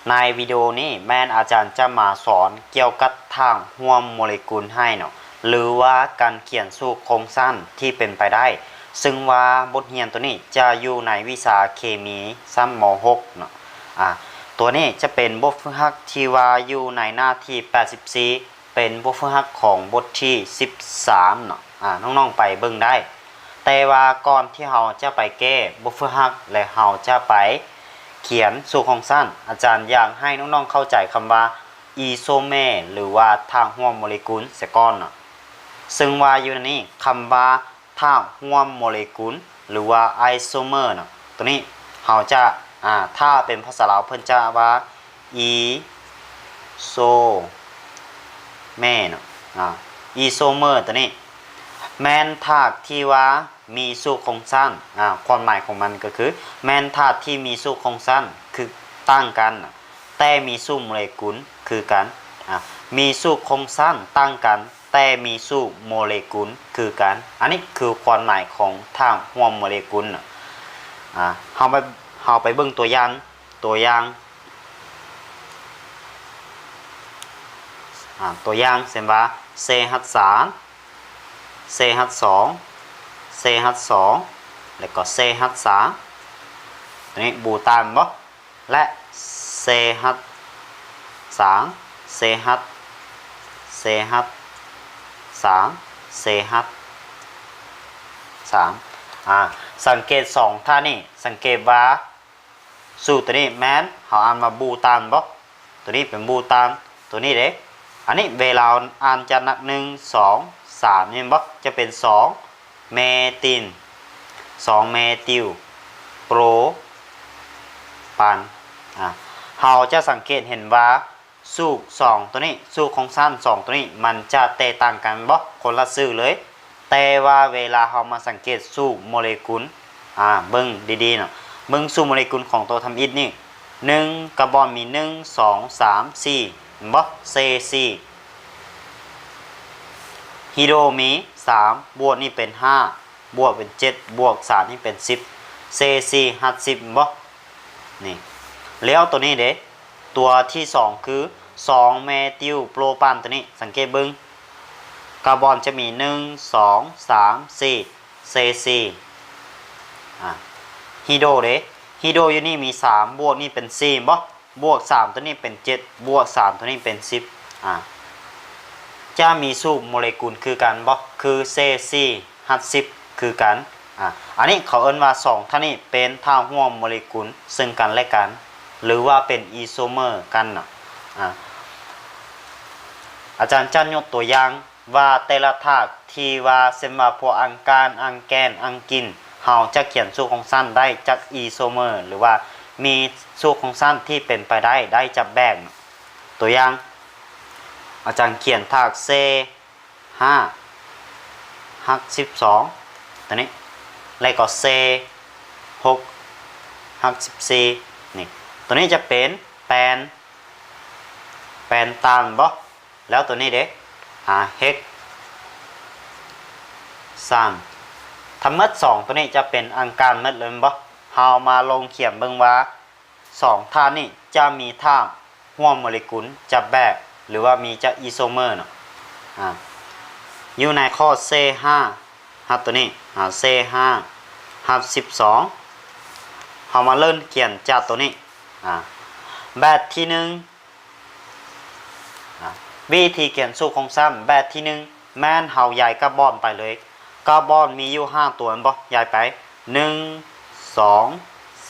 ໃນວິດີໂອນີ້ແມ່ນອາຈານຈະມາສອນກ່ຽວກັບທາດຮ່ວມໂມເລກຸນໃຫ້ເນາະ ຫຼືວ່າການຂຽນສູດໂຄງສ້ານທີ່ເປັນໄປໄດ້, ຊຶ່ງວ່າບົດຮຽນໂຕນີ້ຈະຢູ່ໃນວິຊາເຄມີຊັ້ນ ມໍຫົກ ເນາະ. ອາ ໂຕນີ້ຈະເປັນບົດຝຶກຫັດທີ່ວ່າຢູ່ໃນໜ້າທີແປດສິບສີ່ ເປັນບົດຝຶກຫັດຂອງບົດທີສິບສາມເນາະ. ອາ ນ້ອງໆໄປເບິ່ງໄດ້. ແຕ່ວ່າກ່ອນທີ່ເຮົາຈະໄປແກ້ບົດຝຶກຫັດ ແລະ ເຮົາຈະໄປຂຽນສູດໂຄງສ້ານ, ອາຈານຢາກໃຫ້ນ້ອງໆເຂົ້າໃຈຄຳວ່າອີໂຊເມ ຫຼືວ່າທາດຮ່ວມໂມເລກຸນສາກ່ອນເນາະ. ຊຶ່ງວ່າຢູ່ໃນນີ້ ຄຳວ່າທາດຮ່ວມໂມເລກຸນ ຫຼືວ່າໄອໂຊເມີເນາະ, ໂຕນີ້ເຮົາຈະ ອາ ຖ້າເປັນພາສາລາວເພິ່ນຈະວ່າ ອີໂຊເມເນາະ. ອາ ອີໂຊເມີໂຕນີ້ແມ່ນທາດທີ່ວ່າມີສູດໂຄງສ້ານ, ອາ ຄວາມໝາຍຂອງມັນກໍຄື ແມ່ນທາດທີ່ມີສູດໂຄງສ້ານຄືຕ່າງກັນ ແຕ່ມີສູດໂມເລກຸນຄືກັນ. ອາ ມີສູດໂຄງສ້ານຕ່າງກັນ ແຕ່ມີສູດໂມເລກຸນຄືກັນ. ອັນນີ້ຄືຄວາມໝາຍຂອງທາດຮ່ວມໂມເລກຸນ. ອາ ເຮົາໄປ ເຮົາໄປເບິ່ງຕົວຢ່າງ ຕົວຢ່າງ ອາ ຕົວຢ່າງເຊັ່ນວ່າ ເຊຮັດສາມ ເຊຮັດສອງ ເຊຮັດສອງ ແລ້ວກໍເຊຮັດສາມ ໂຕນີ້ບູຕານບໍ່? ແລະ ເຊຮັດສາມ ເຊຮັດ ເຊຮັດສາມ ເຊຮັດສາມ. ອາ ສັງເກດສອງທ່ານີ້ ສັງເກດວ່າສູດໂຕນີ້ແມ່ນເຮົາອ່ານວ່າບູຕານບໍ່? ໂຕນີ້ເປັນບູຕານ ໂຕນີ້ເດ້. ອັນນີ້ເວລາອ່ານຈະນັບໜຶ່ງ ສອງ ສາມ ແມ່ນບໍ່? ຈະເປັນສອງ ເມຕິນ ສອງ ເມຕິວໂປຣປານ. ອາ ເຮົາຈະສັງເກດເຫັນວ່າສູດສອງໂຕນີ້ ສູດໂຄງສ້ານສອງໂຕນີ້ ມັນຈະແຕກຕ່າງກັນບໍ່? ຄົນລະຊື່ເລີຍ. ແຕ່ວ່າເວລາເຮົາມາສັງເກດສູດໂມເລກຸນ ອາ ເບິ່ງດີໆເນາະ, ເບິ່ງສູດໂມເລກຸນຂອງໂຕທຳອິດນີ້ ໜຶ່ງ ກາບອນມີໜຶ່ງ ສອງ ສາມ ສີ່ ແມ່ນບໍ່? ເຊສີ່ ຮີໂດມີສາມ ບວກນີ້ເປັນຫ້າ ບວກເປັນເຈັດ ບວກສາມນີ້ເປັນສິບ ເຊສີ່ຮັດສິບ ແມ່ນບໍ່? ນີ້ ແລ້ວໂຕນີ້ເດ້ ຕົວທີສອງຄືສອງ ເມຕິວໂປຣປານ ໂຕນີ້ ສັງເກດເບິ່ງ ກາບອນຈະມີໜຶ່ງ ສອງ ສາມ ສີ່ ເຊສີ່ ອາ ຮີໂດເດ້ ຮີໂດຢູ່ນີ້ມີສາມ ບວກນີ້ເປັນສີ່ ແມ່ນບໍ່? ບວກສາມໂຕນີ້ເປັນເຈັດ ບວກສາມໂຕນີ້ເປັນສິບ ອາ ຈະມີສູດໂມເລກຸນຄືກັນບໍ່? ຄືເຊສີ່ຮັດສິບຄືກັນ. ອາ ອັນນີ້ເຂົາເອີ້ນວ່າສອງທ່ານນີ້ເປັນທາດຮ່ວມໂມເລກຸນເຊິ່ງກັນແລະກັນ ຫຼືວ່າເປັນອີໂຊເມີກັນເນາະ. ອາ ອາຈານຈະຍົກຕົວຢ່າງ ວ່າແຕ່ລະທາດທີ່ວ່າເຊັ່ນວ່າພວກອັງການ ອັງແກນ ອັງກິນ ເຮົາຈະຂຽນສູດໂຄງສ້ານໄດ້ຈັກອີໂຊເມີ ຫຼືວ່າມີສູດໂຄງສ້ານທີ່ເປັນໄປໄດ້ ໄດ້ຈັກແບບ. ຕົວຢ່າງ ອາຈານຂຽນທາດເຊຫ້າຮັກສິບສອງ ໂຕນີ້ ແລ້ວກໍເຊຫົກຮັກສິບສີ່ ນີ້ ໂຕນີ້ຈະເປັນແປນ ແປນຕານບໍ່? ແລ້ວໂຕນີ້ເດ້ ອາ ເຮັກຊານ ທັງໝົດສອງໂຕນີ້ຈະເປັນອັງການໝົດເລີຍແມ່ນບໍ່? ເຮົາມາລົງຂຽນເບິ່ງວ່າສອງທາດນີ້ຈະມີທາດຮ່ວມໂມເລກຸນຈັກແບບ ຫຼືວ່າມີຈັກອີໂຊເມີເນາະ. ອາ ຢູ່ໃນຂໍ້ເຊຫ້າຮັບໂຕນີ້ ອາ ເຊຫ້າຮັບສິບສອງ ເຮົາມາເລີ່ມຂຽນຈາກໂຕນີ້ ອາ ແບບທີໜຶ່ງ ອາ ວິທີຂຽນສູດໂຄງສ້ານແບບທີໜຶ່ງ ແມ່ນເຮົາຍ້າຍກາບອນໄປເລີຍ. ກາບອນມີຢູ່ຫ້າຕົວແມ່ນບໍ່? ຍ້າຍໄປ ໜຶ່ງ ສອງ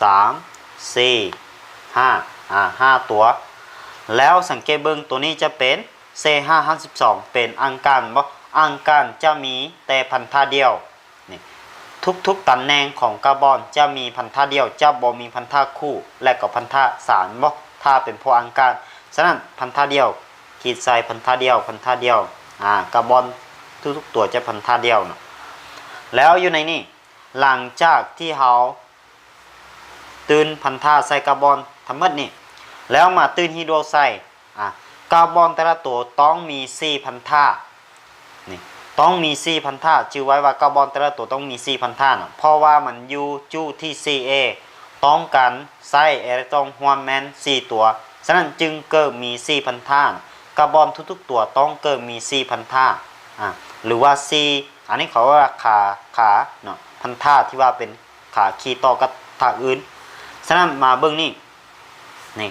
ສາມ ສີ່ ຫ້າ ອາ ຫ້າຕົວ. ແລ້ວສັງເກດເບິ່ງ ໂຕນີ້ຈະເປັນເຊຫ້າຮັກສິບສອງ ເປັນອັງການແມ່ນບໍ່? ອັງການຈະມີແຕ່ພັນທະດຽວ. ນີ້ ທຸກໆຕຳແໜ່ງຂອງກາບອນຈະມີພັນທະດຽວ ຈະບໍ່ມີພັນທະຄູ່ ແລະກໍພັນທະສາມ ບໍ່ ຖ້າເປັນພວກອັງການ. ສະນັ້ນ ພັນທະດຽວ ຂີດໃສ່ພັນທະດຽວ ພັນທະດຽວ ອາ ກາບອນທຸກໆຕົວຈະພັນທະດຽວເນາະ. ແລ້ວຢູ່ໃນນີ້ ຫຼັງຈາກທີ່ເຮົາ ຕື່ນພັນທະໃສ່ກາບອນທັງໝົດນີ້ ແລ້ວມາຕື່ນຮີໂດໃສ່ ອາ ກາບອນແຕ່ລະໂຕຕ້ອງມີສີ່ພັນທະ ນີ້ ຕ້ອງມີສີ່ພັນທະ. ຈື່ໄວ້ວ່າກາບອນແຕ່ລະໂຕຕ້ອງມີສີ່ພັນທະນະ ເພາະວ່າມັນຢູ່ຈຸທີສີ່ເອ ຕ້ອງການໃຊ້ເອເລັກຕຣອນຮ່ວມແມ່ນສີ່ຕົວ, ສະນັ້ນຈຶ່ງເກີດມີສີ່ພັນທາດ. ກາບອນທຸກໆຕົວຕ້ອງເກີດມີສີ່ພັນທາດ ອາ ຫຼືວ່າສີ່ ອັນນີ້ເຂົາເອີ້ນວ່າຂາ ຂາເນາະ ພັນທາດທີ່ວ່າເປັນຂາຄີຕໍ່ກັບທາດອື່ນ. ສະນັ້ນມາເບິ່ງນີ້ ນີ້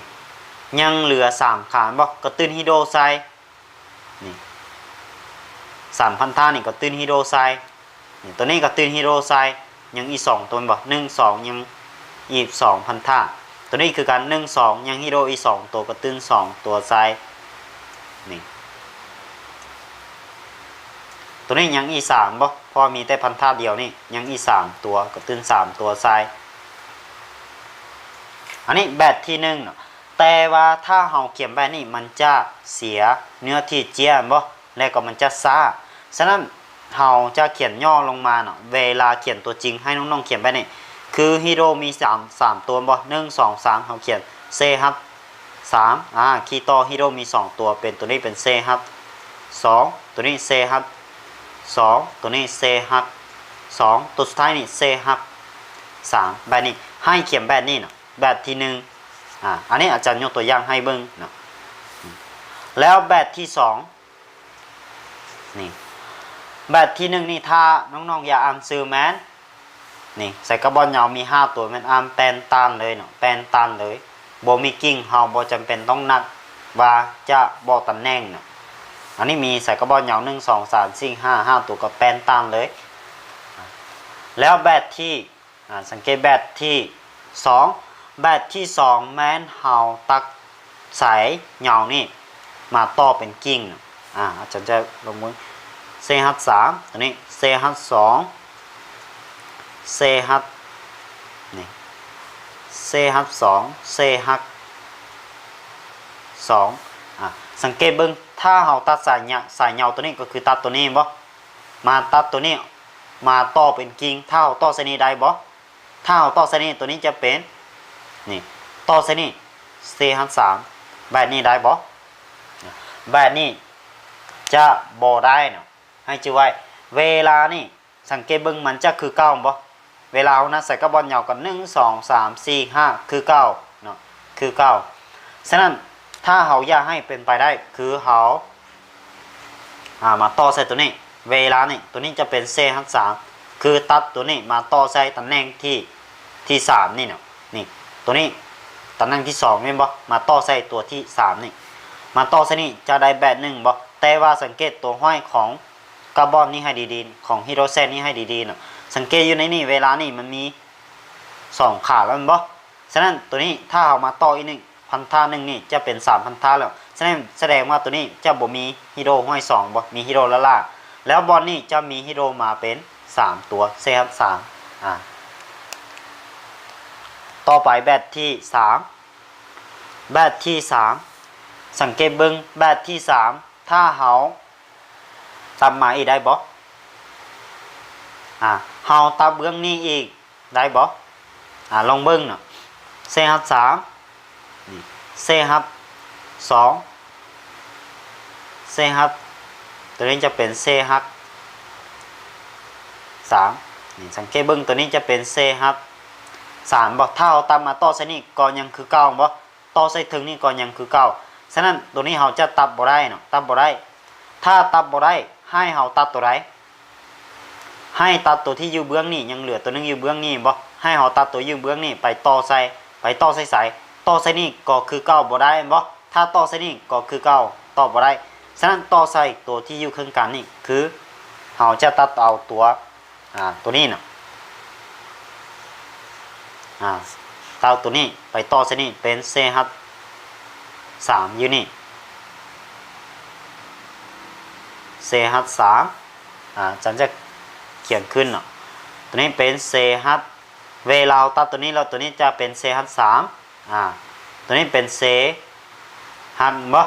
ຍັງເຫຼືອສາມຂາແມ່ນບໍ່? ກະຕຸ້ນຮີໂດໄຊ ນີ້ ສາມພັນທາດນີ້ກະຕຸ້ນຮີໂດໄຊ ນີ້ ໂຕນີ້ກະຕຸ້ນຮີໂດໄຊ ຍັງອີກສອງໂຕແມ່ນບໍ່? ໜຶ່ງ ສອງ ຍັງອີກສອງພັນທາດ. ໂຕນີ້ຄືກັນ ໜຶ່ງ ສອງ ຍັງຮີໂດອີກສອງໂຕ ກະຕຸ້ນສອງຕົວໄຊ ນີ້ ໂຕນີ້ຍັງອີກສາມບໍ່? ເພາະວ່າມີແຕ່ພັນທາດດຽວນີ້ ຍັງອີກສາມຕົວ ກະຕຸ້ນສາມຕົວໄຊ. ອັນນີ້ແບບທີໜຶ່ງເນາະ. ແຕ່ວ່າຖ້າເຮົາຂຽນແບບນີ້ ມັນຈະເສຍເນື້ອທີ່ເຈ້ຍແມ່ນບໍ່? ແລ້ວກໍມັນຈະຊ້າ. ສະນັ້ນເຮົາຈະຂຽນຫຍໍ້ລົງມາເນາະ. ເວລາຂຽນຕົວຈິງ ໃຫ້ນ້ອງໆຂຽນແບບນີ້ ຄືຮີໂດມີສາມ ສາມຕົວແມ່ນບໍ່? ໜຶ່ງ ສອງ ສາມ ເຮົາຂຽນເຊຮັດສາມ ອາ ຄີຕໍ່ຮີໂດມີສອງຕົວ ເປັນ ໂຕນີ້ເປັນເຊຮັດສອງ ໂຕນີ້ເຊຮັດສອງ ໂຕນີ້ເຊຮັດສອງ ໂຕສຸດທ້າຍນີ້ເຊຮັດສາມ ແບບນີ້. ໃຫ້ຂຽນແບບນີ້ເນາະ ແບບທີໜຶ່ງ ອາ ອັນນີ້ອາຈານຍົກຕົວຢ່າງໃຫ້ເບິ່ງເນາະ. ແລ້ວແບບທີສອງ ນີ້ ແບບທີໜຶ່ງນີ້ ຖ້ານ້ອງໆຢາກອ່ານຊື່ແມ່ນ ນີ້ ໃສ່ກາບອນຍາວມີຫ້າຕົວ ແມ່ນອ່ານແປນຕານເລີຍເນາະ ແປນຕານເລີຍ ບໍ່ມີກິ່ງ ເຮົາບໍ່ຈຳເປັນຕ້ອງນັບວ່າຈະບອກຕຳແໜ່ງເນາະ. ອັນນີ້ມີໃສ່ກາບອນຍາວ ໜຶ່ງ ສອງ ສາມ ສີ່ ຫ້າ ຫ້າຕົວ ກໍແປນຕານເລີຍ. ແລ້ວແບບທີ ອາ ສັງເກດແບບທີສອງ ແບບທີສອງແມ່ນເຮົາຕັດສາຍຍາວນີ້ມາຕໍ່ເປັນກິ່ງ ອາ ອາຈານຈະລົງມືເຊຮັດສາມ ໂຕນີ້ເຊຮັດສອງ ເຊຮັດ ນີ້ ເຊຮັດສອງ ເຊຮັດສອງ ອາ ສັງເກດເບິ່ງ ຖ້າເຮົາຕັດສາຍຍາ ສາຍຍາວໂຕນີ້ ກໍຄືຕັດໂຕນີ້ແມ່ນບໍ່? ມາຕັດໂຕນີ້ ມາຕໍ່ເປັນກິ່ງ ຖ້າເຮົາຕໍ່ໃສ່ນີ້ໄດ້ບໍ່? ຖ້າເຮົາຕໍ່ໃສ່ນີ້ ໂຕນີ້ຈະເປັນ ນີ້ ຕໍ່ໃສ່ນີ້ ເຊຮັດສາມ ແບບນີ້ໄດ້ບໍ່? ແບບນີ້ຈະບໍ່ໄດ້ເນາະ ໃຫ້ຈື່ໄວ້. ເວລານີ້ ສັງເກດເບິ່ງ ມັນຈະຄືເກົ່າແມ່ນບໍ່? ເວລາເຮົານັບໃສ່ກາບອນຍາວກໍ ໜຶ່ງ ສອງ ສາມ ສີ່ ຫ້າ ຄືເກົ່າເນາະ ຄືເກົ່າ. ສະນັ້ນ ຖ້າເຮົາຢາກໃຫ້ເປັນໄປໄດ້ ຄືເຮົາ ອາ ມາຕໍ່ໃສ່ໂຕນີ້ ເວລານີ້ ໂຕນີ້ຈະເປັນເຊຮັດສາມ ຄືຕັດໂຕນີ້ມາຕໍ່ໃສ່ຕຳແໜ່ງທີ ທີສາມນີ້ເນາະ ນີ້ ໂຕນີ້ຕຳແໜ່ງທີສອງແມ່ນບໍ່? ມາຕໍ່ໃສ່ຕົວທີສາມນີ້ ມາຕໍ່ໃສ່ນີ້ ຈະໄດ້ແບບໜຶ່ງບໍ່? ແຕ່ວ່າສັງເກດຕົວຫ້ອຍຂອງກາບອນນີ້ໃຫ້ດີໆ ຂອງຮີໂດແຊນນີ້ໃຫ້ດີໆເນາະ. ສັງເກດຢູ່ໃນນີ້ ເວລານີ້ມັນມີສອງຂາແລ້ວແມ່ນບໍ່? ສະນັ້ນ ໂຕນີ້ຖ້າເຮົາມາຕໍ່ອີກໜຶ່ງພັນທາດໜຶ່ງນີ້ ຈະເປັນສາມພັນທາດແລ້ວ. ສະນັ້ນ ສະແດງວ່າໂຕນີ້ຈະບໍ່ມີຮີໂດຫ້ອຍສອງບໍ່ ມີຮີໂດລ້າໆ ແລ້ວບ່ອນນີ້ຈະມີຮີໂດມາເປັນສາມຕົວ ເຊຮັດສາມ ອາ ຕໍ່ໄປແບບທີສາມ ແບບທີສາມ ສັງເກດເບິ່ງ ແບບທີສາມ ຖ້າເຮົາຕັດມາອີກໄດ້ບໍ່? ອາ ເຮົາຕັດເບື້ອງນີ້ອີກ ໄດ້ບໍ່? ອາ ລອງເບິ່ງເນາະ ເຊຮັດສາມ ນີ້ ເຊຮັດສອງ ເຊຮັດ ໂຕນີ້ຈະເປັນເຊຮັດສາມ ນີ້ ສັງເກດເບິ່ງ ໂຕນີ້ຈະເປັນເຊຮັດສາມບໍ່? ຖ້າເຮົາຕັດມາຕໍ່ໃສ່ນີ້ກໍຍັງຄືເກົ່າບໍ່? ຕໍ່ໃສ່ເທິງນີ້ກໍຍັງຄືເກົ່າ. ສະນັ້ນ ໂຕນີ້ເຮົາຈະຕັດບໍ່ໄດ້ເນາະ ຕັດບໍ່ໄດ້. ຖ້າຕັດບໍ່ໄດ້ ໃຫ້ເຮົາຕັດໂຕໃດ? ໃຫ້ຕັດໂຕທີ່ຢູ່ເບື້ອງນີ້ ຍັງເຫຼືອໂຕໜຶ່ງຢູ່ເບື້ອງນີ້ບໍ່? ໃຫ້ເຮົາຕັດໂຕຢູ່ເບື້ອງນີ້ໄປຕໍ່ໃສ່ ໄປຕໍ່ໃສ່ໃສ? ຕໍ່ໃສ່ນີ້ກໍຄືເກົ່າບໍ່ໄດ້ແມ່ນບໍ່? ຖ້າຕໍ່ໃສ່ນີ້ກໍຄືເກົ່າ ຕໍ່ບໍ່ໄດ້. ສະນັ້ນ ຕໍ່ໃສ່ໂຕທີ່ຢູ່ເຄິ່ງກາງນີ້ ຄືເຮົາຈະຕັດເອົາຕົວ ອາ ໂຕນີ້ເນາະ ອາ ເຕົ້າໂຕນີ້ໄປຕໍ່ໃສ່ນີ້ ເປັນເຊຮັດສາມຢູ່ນີ້ ເຊຮັດສາມ ອາ ອາຈານຈະຂຽນຂຶ້ນເນາະ ໂຕນີ້ເປັນເຊຮັດ ເວລາເຮົາຕັດໂຕນີ້ແລ້ວ ໂຕນີ້ຈະເປັນເຊຮັດສາມ ອາ ໂຕນີ້ເປັນເຊຮັດ ເຫັນບໍ່?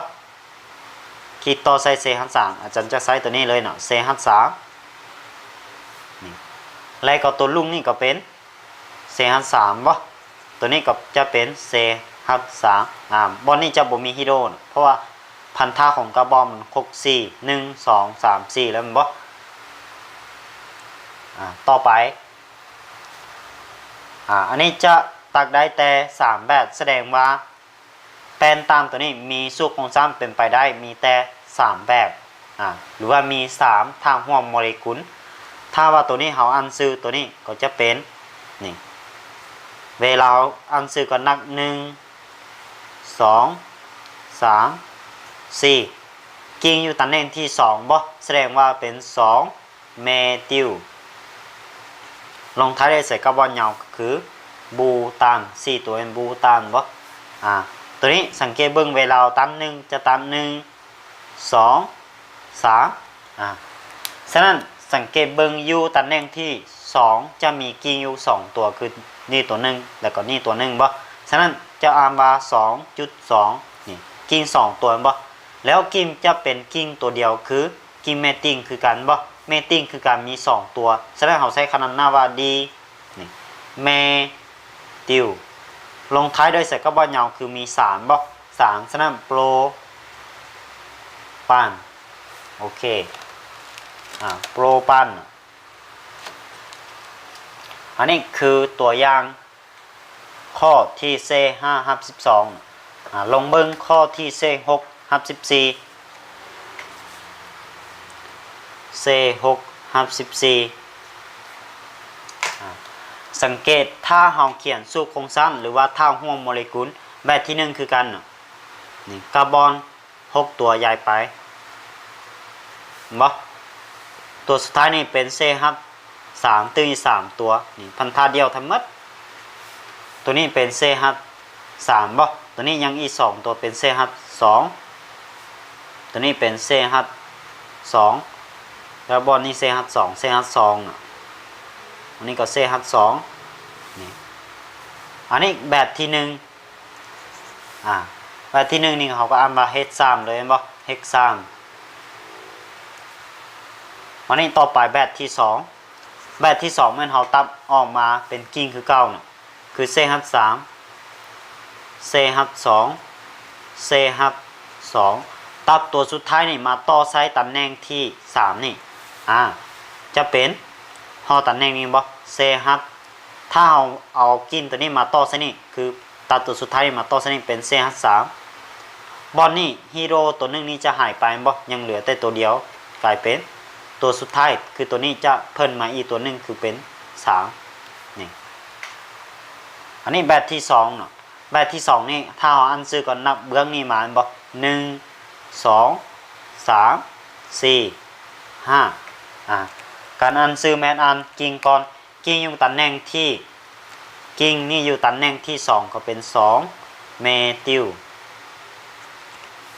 ຂີດຕໍ່ໃສ່ເຊຮັດສາມ ອາຈານຈະໃຊ້ໂຕນີ້ເລີຍເນາະ ເຊຮັດສາມ ນີ້ ແລ້ວກໍຕົວລຸ່ມນີ້ກໍເປັນເຊຮັດສາມ ບໍ່? ໂຕນີ້ກໍຈະເປັນເຊຮັດສາມ ອາ ບ່ອນນີ້ຈະບໍ່ມີຮີໂດ ເພາະວ່າພັນທະຂອງກາບອນມັນຄົບສີ່ ໜຶ່ງ ສອງ ສາມ ສີ່ ແລ້ວແມ່ນບໍ່? ອາ ຕໍ່ໄປ ອາ ອັນນີ້ຈະ ຕັກໄດ້ແຕ່ສາມແບບ ສະແດງວ່າແປ້ນຕ່າງໂຕນີ້ມີສູດຄົງສັ້ນເປັນໄປໄດ້ມີແຕ່ສາມແບບ ອາ ຫຼືວ່າມີສາມທ່າຮ່ວມໂມເລກຸນ. ຖ້າວ່າໂຕນີ້ເຮົາອ່ານຊື່ໂຕນີ້ກໍຈະເປັນ ນີ້ ເວລາເຮົາອ່ານຊື່ກໍນັບ ໜຶ່ງ ສອງ ສາມ ສີ່ ກິ່ງຢູ່ຕຳແໜ່ງທີສອງບໍ່ ສະແດງວ່າເປັນສອງ ເມຕິວ ລົງທ້າຍດ້ວຍສາຍກັບວ່າຍາວ ກໍຄື ບູຕານ ສີ່ຕົວເປັນບູຕານບໍ່ ອາ ໂຕນີ້ສັງເກດເບິ່ງ ເວລາເຮົາຕັດ ໜຶ່ງ ຈະຕັດ ໜຶ່ງ ສອງ ສາມ ອາ ສະນັ້ນສັງເກດເບິ່ງຢູ່ຕຳແໜ່ງທີສອງ ຈະມີກິ່ງຢູ່ສອງຕົວ ຄືນີ້ຕົວໜຶ່ງ ແລ້ວກໍນີ້ຕົວໜຶ່ງບໍ່ ສະນັ້ນຈະອ່ານວ່າ ສອງຈຸດສອງ ນີ້ ກິ່ງສອງຕົວແມ່ນບໍ່ ແລ້ວກິ່ງຈະເປັນກິ່ງຕົວດຽວ ຄື ກິ້ງແມຕິງຄືກັນບໍ່ ແມຕິງຄືກັນມີສອງຕົວ ສະນັ້ນເຮົາໃຊ້ຄະນະນາມວ່າດີ ນີ້ ແມຕິວ ລົງທ້າຍດ້ວຍສາຍກັບວ່າຍາວ ຄືມີສານບໍ່ ສານ ສະນັ້ນໂປຣປານ ໂອເຄ ອາ ໂປຣປານ ອັນນີ້ຄືຕົວຢ່າງ ຂໍ້ທີເຊຫ້າ ຮັບສິບສອງ ອາ ລອງເບິ່ງຂໍ້ທີເຊຫົກ ຮັບສິບສີ່ ເຊຫົກ ຮັບສິບສີ່ ອາ ສັງເກດ ຖ້າເຮົາຂຽນສູດຄົງສັ້ນ ຫຼືວ່າທ່າຮ່ວມໂມເລກຸນ ແບບທີໜຶ່ງຄືກັນ ນີ້ ກາບອນ ຫົກຕົວຍ້າຍໄປ ເຫັນບໍ່ ຕົວສຸດທ້າຍນີ້ເປັນເຊຮັບສາມ ຕື່ມອີກສາມຕົວ ນີ້ພັນທະດຽວທັງໝົດ ຕົວນີ້ເປັນເຊຮັບສາມບໍ່ ຕົວນີ້ຍັງອີກສອງຕົວເປັນເຊຮັບສອງ ຕົວນີ້ເປັນເຊຮັບສອງ ແລ້ວບ່ອນນີ້ເຊຮັບສອງ ເຊຮັບສອງ ອັນນີ້ກໍເຊຮັບສອງ ນີ້ ອັນນີ້ແບບທີໜຶ່ງ ອາ ແບບທີໜຶ່ງນີ້ເຮົາກໍອ່ານວ່າເຮັດສາມເລີຍແມ່ນບໍ່ ເຮັດສາມ ມານີ້ຕໍ່ໄປແບບທີສອງ ແບບທີສອງແມ່ນເຮົາຕັດອອກມາເປັນກິ່ງຄືເກົ່ານະ ຄືເຊຮັບສາມ ເຊຮັບສອງ ເຊຮັບສອງ ຕັດຕົວສຸດທ້າຍນີ້ມາຕໍ່ໃສ່ຕຳແໜ່ງທີສາມນີ້ ອາ ຈະເປັນຮອດຕຳແໜ່ງນີ້ບໍ່ ເຊຮັບ ຖ້າເຮົາເອົາກິ່ງຕົວນີ້ມາຕໍ່ໃສ່ນີ້ ຄື ຕັດຕົວສຸດທ້າຍມາຕໍ່ໃສ່ນີ້ເປັນເຊຮັດສາມ ບ່ອນນີ້ຮີໂຣຕົວໜຶ່ງນີ້ຈະຫາຍໄປແມ່ນບໍ່ ຍັງເຫຼືອແຕ່ຕົວດຽວ ກາຍເປັນຕົວສຸດທ້າຍ ຄືຕົວນີ້ຈະເພີ່ມມາອີກຕົວໜຶ່ງ ຄືເປັນສາມ ນີ້ ອັນນີ້ແບບທີສອງເນາະ ແບບທີສອງນີ້ ຖ້າເຮົາອ່ານຊື່ກໍນັບເບື້ອງນີ້ມາແມ່ນບໍ່ ໜຶ່ງ ສອງ ສາມ ສີ່ ຫ້າ ອາ ການອ່ານຊື່ແມ່ນອ່ານກິ່ງກ່ອນ ກິ່ງຢູ່ຕຳແໜ່ງທີ ກິ່ງນີ້ຢູ່ຕຳແໜ່ງທີສອງ ກໍເປັນສອງ ເມຕິວ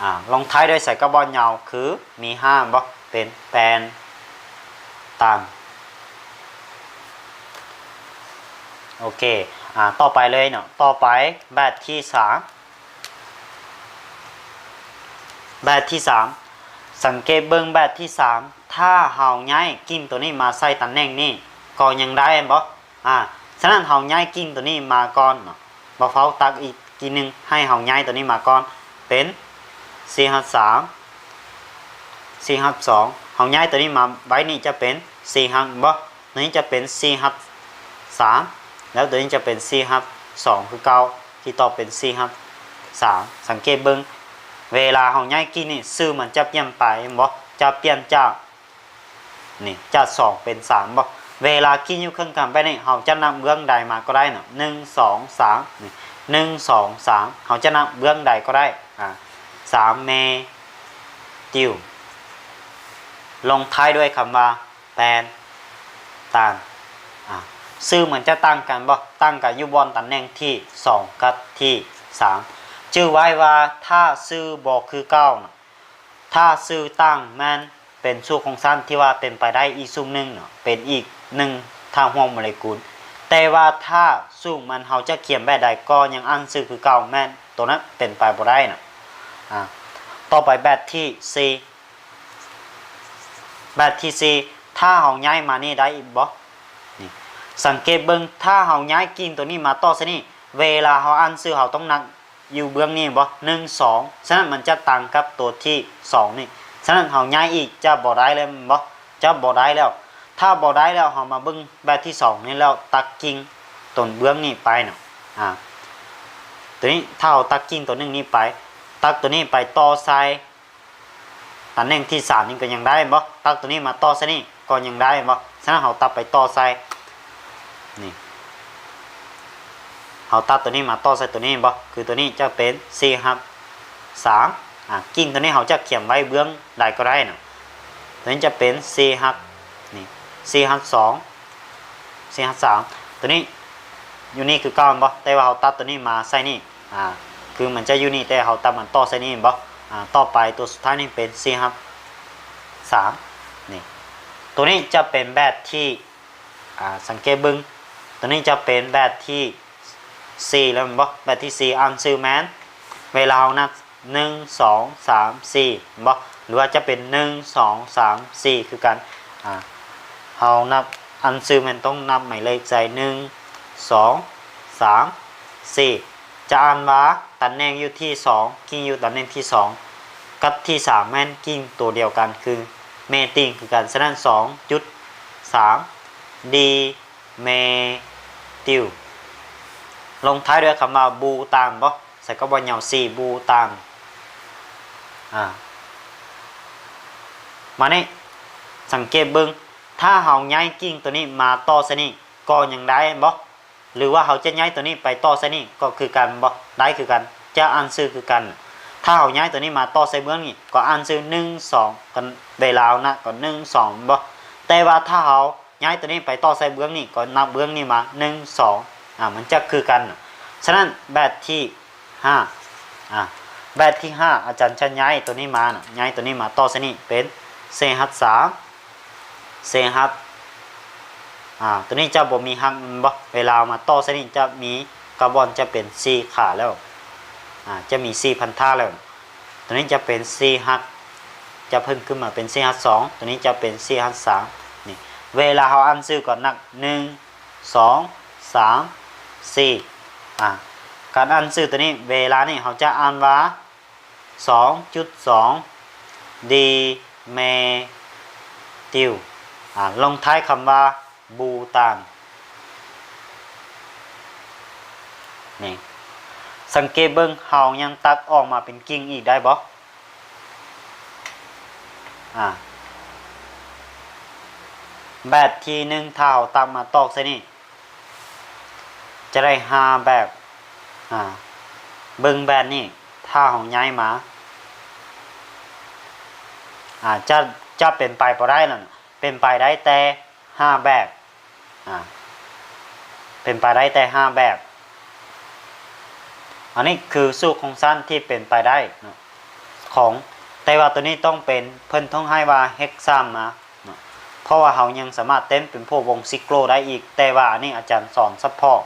ອາ ລົງທ້າຍດ້ວຍສາຍກາບອນຍາວ ຄືມີຫ້າບໍ່ ເປັນແປນຕານ ໂອເຄ ອາ ຕໍ່ໄປເລີຍເນາະ ຕໍ່ໄປແບບທີສາມ ແບບທີສາມ ສັງເກດເບິ່ງແບບທີສາມ ຖ້າເຮົາຍ້າຍກິ່ງໂຕນີ້ມາໃສ່ຕຳແໜ່ງນີ້ ກໍຍັງໄດ້ແມ່ນບໍ່? ອາ ສະນັ້ນເຮົາຍ້າຍກິ່ງໂຕນີ້ມາກ່ອນເນາະ ບໍ່ເຝົ້າຕັກອີກກີ້ໜຶ່ງ ໃຫ້ເຮົາຍ້າຍໂຕນີ້ມາກ່ອນ ເປັນສີ່ຮັບສາມ ສີ່ຮັບສອງ ເຮົາຍ້າຍໂຕນີ້ມາໄວ້ນີ້ຈະເປັນສີ່ຮັບບໍ່? ໂຕນີ້ຈະເປັນສີ່ຮັບສາມ ແລ້ວໂຕນີ້ຈະເປັນສີ່ຮັບສອງຄືເກົ່າ ທີ່ຕອບເປັນສີ່ຮັບສາມ ສັງເກດເບິ່ງ ເວລາເຮົາຍ້າຍກິ່ງນີ້ ຊື່ມັນຈະປ່ຽນໄປແມ່ນບໍ່? ຈະປ່ຽນຈາກ ນີ້ຈາກສອງເປັນສາມບໍ່? ເວລາກິ່ງຢູ່ເຄິ່ງກາງແບບນີ້ ເຮົາຈະນັບເບື້ອງໃດມາກໍໄດ້ເນາະ ໜຶ່ງ ສອງ ສາມ ນີ້ ໜຶ່ງ ສອງ ສາມ ເຮົາຈະນັບເບື້ອງໃດກໍໄດ້ ອາ ສາມ ເມຕິວ ລົງທ້າຍດ້ວຍຄຳວ່າ ແປນຕານ ອາ ຊື່ມັນຈະຕ່າງກັນບໍ່? ຕ່າງກັນຢູ່ບ່ອນຕຳແໜ່ງທີສອງກັບທີສາມ ຈື່ໄວ້ວ່າຖ້າຊື່ບໍ່ຄືເກົ່າເນາະ ຖ້າຊື່ຕ່າງແມ່ນເປັນສູດຄົງສັ້ນທີ່ວ່າເປັນໄປໄດ້ອີກສູດໜຶ່ງເນາະ ເປັນອີກໜຶ່ງທ່າຮ່ວມໂມເລກຸນ ແຕ່ວ່າຖ້າສູດມັນເຮົາຈະຂຽນແບບໃດກໍຍັງອ່ານຊື່ຄືເກົ່າ ແມ່ນໂຕນັ້ນເປັນໄປບໍ່ໄດ້ເນາະ ອາ ຕໍ່ໄປແບບທີສີ່ ແບບທີສີ່ ຖ້າເຮົາຍ້າຍມານີ້ໄດ້ອີກບໍ່? ນີ້ ສັງເກດເບິ່ງ ຖ້າເຮົາຍ້າຍກິ່ງໂຕນີ້ມາຕໍ່ໃສ່ນີ້ ເວລາເຮົາອ່ານຊື່ ເຮົາຕ້ອງນັບຢູ່ເບື້ອງນີ້ບໍ່? ໜຶ່ງ ສອງ ສະນັ້ນມັນຈະຕ່າງກັບໂຕທີສອງນີ້ ສະນັ້ນເຮົາຍ້າຍອີກຈະບໍ່ໄດ້ແລ້ວແມ່ນບໍ່? ຈະບໍ່ໄດ້ແລ້ວ ຖ້າບໍ່ໄດ້ແລ້ວ ເຮົາມາເບິ່ງແບບທີສອງນີ້ແລ້ວ ຕັດກິ່ງຕົນເບື້ອງນີ້ໄປເນາະ ອາ ໂຕນີ້ ຖ້າເຮົາຕັດກິ່ງໂຕໜຶ່ງນີ້ໄປ ຕັດໂຕນີ້ໄປຕໍ່ໃສ່ຕຳແໜ່ງທີສາມນີ້ກໍຍັງໄດ້ແມ່ນບໍ່? ຕັດໂຕນີ້ມາຕໍ່ໃສ່ນີ້ກໍຍັງໄດ້ແມ່ນບໍ່? ສະນັ້ນເຮົາຕັດໄປຕໍ່ໃສ່ນີ້ ເຮົາຕັດໂຕນີ້ມາຕໍ່ໃສ່ໂຕນີ້ແມ່ນບໍ່? ຄືໂຕນີ້ຈະເປັນສີ່ຮັບສາມ ອາ ກິ່ງໂຕນີ້ເຮົາຈະຂຽນໄວ້ເບື້ອງໃດກໍໄດ້ນະ ໂຕນີ້ຈະເປັນສີ່ຮັບ ນີ້ ສີ່ຮັບສອງ ສີ່ຮັບສາມ ໂຕນີ້ຢູ່ນີ້ຄືເກົ່າແມ່ນບໍ່? ແຕ່ວ່າເຮົາຕັດໂຕນີ້ມາໃສ່ນີ້ ອາ ຄືມັນຈະຢູ່ນີ້ ແຕ່ເຮົາຕັດມັນຕໍ່ໃສ່ນີ້ແມ່ນບໍ່? ອາ ຕໍ່ໄປໂຕສຸດທ້າຍນີ້ເປັນສີ່ຮັບສາມ ນີ້ ໂຕນີ້ຈະເປັນແບບທີ ອາ ສັງເກດເບິ່ງ ໂຕນີ້ຈະເປັນແບບທີສີ່ແລ້ວແມ່ນບໍ່? ແບບທີສີ່ ອັນຊື່ແມ່ນ ເວລາເຮົານັບ ໜຶ່ງ ສອງ ສາມ ສີ່ ແມ່ນບໍ່? ຫຼືວ່າຈະເປັນ ໜຶ່ງ ສອງ ສາມ ສີ່ ຄືກັນ ອາ ເຮົານັບ ອັນຊື່ແມ່ນຕ້ອງນັບໝາຍເລກໃສ່ ໜຶ່ງ ສອງ ສາມ ສີ່ ຈະອ່ານວ່າຕຳແໜ່ງຢູ່ທີສອງ ກິ່ງຢູ່ຕຳແໜ່ງທີສອງ ກັບທີສາມແມ່ນກິ່ງໂຕດຽວກັນ ຄືແມຕິງຄືກັນ ສະນັ້ນ ສອງຈຸດສາມ ດີ ເມຕິວ ລົງທ້າຍດ້ວຍຄຳວ່າ ບູຕານ ບໍ່ ໃສ່ກັບວ່າຍາວ ສີ່ ບູຕານ ອາ ມານີ້ ສັງເກດເບິ່ງ ຖ້າເຮົາຍ້າຍກິ່ງໂຕນີ້ມາຕໍ່ໃສ່ນີ້ກໍຍັງໄດ້ແມ່ນບໍ່? ຫຼືວ່າເຮົາຈະຍ້າຍໂຕນີ້ໄປຕໍ່ໃສ່ນີ້ກໍຄືກັນແມ່ນບໍ່? ໄດ້ຄືກັນ ຈະອ່ານຊື່ຄືກັນ ຖ້າເຮົາຍ້າຍໂຕນີ້ມາຕໍ່ໃສ່ເບື້ອງນີ້ ກໍອ່ານຊື່ ໜຶ່ງ ສອງ ກັນ ເວລາເຮົານະ ກໍ ໜຶ່ງ ສອງ ແມ່ນບໍ່? ແຕ່ວ່າຖ້າເຮົາ ຍ້າຍໂຕນີ້ໄປຕໍ່ໃສ່ເບື້ອງນີ້ ກໍນັບເບື້ອງນີ້ມາ ໜຶ່ງ ສອງ ອາ ມັນຈະຄືກັນ ສະນັ້ນແບບທີຫ້າ ອາ ແບບທີຫ້າ ອາຈານຈະຍ້າຍໂຕນີ້ມານະ ຍ້າຍໂຕນີ້ມາຕໍ່ໃສ່ນີ້ເປັນ ເຊຮັດສາມ ເຊຮັດ ອາ ໂຕນີ້ຈະບໍ່ມີຮັກແມ່ນບໍ່? ເວລາເອົາມາຕໍ່ໃສ່ນີ້ຈະມີກາບອນຈະເປັນສີ່ຂາແລ້ວ ອາ ຈະມີສີ່ພັນທະແລ້ວ ໂຕນີ້ຈະເປັນສີ່ຮັກ ຈະເພີ່ມຂຶ້ນມາເປັນສີ່ຮັກສອງ ໂຕນີ້ຈະເປັນສີ່ຮັກສາມ ນີ້ ເວລາເຮົາອ່ານຊື່ກໍນັບ ໜຶ່ງ ສອງ ສາມ ສີ່ ອາ ການອ່ານຊື່ໂຕນີ້ ເວລານີ້ເຮົາຈະອ່ານວ່າ ສອງຈຸດສອງ ດີເມຕິວ ອາ ລົງທ້າຍຄຳວ່າ ບູຕານ ນີ້ ສັງເກດເບິ່ງ ເຮົາຍັງຕັດອອກມາເປັນກິ່ງອີກໄດ້ບໍ່? ອາ ແບບທີໜຶ່ງ ຖ້າເຮົາຕັດມາຕອກໃສ່ນີ້ ຈະໄດ້ຫ້າແບບ ອາ ເບິ່ງແບບນີ້ ຖ້າເຮົາຍ້າຍມາ ອາ ຈະ ຈະເປັນໄປບໍ່ໄດ້ນັ້ນ ເປັນໄປໄດ້ແຕ່ຫ້າແບບ ອາ ເປັນໄປໄດ້ແຕ່ຫ້າແບບ ອັນນີ້ຄືສູດໂຄງສ້າງທີ່ເປັນໄປໄດ້ເນາະ ຂອງ ແຕ່ວ່າໂຕນີ້ຕ້ອງເປັນ ເພິ່ນຕ້ອງໃຫ້ວ່າເຮັກຊາມມາເນາະ ເພາະວ່າເຮົາຍັງສາມາດເຕັ້ນເປັນພວກວົງຊິໂກລໄດ້ອີກ ແຕ່ວ່າອັນນີ້ອາຈານສອນສະເພາະ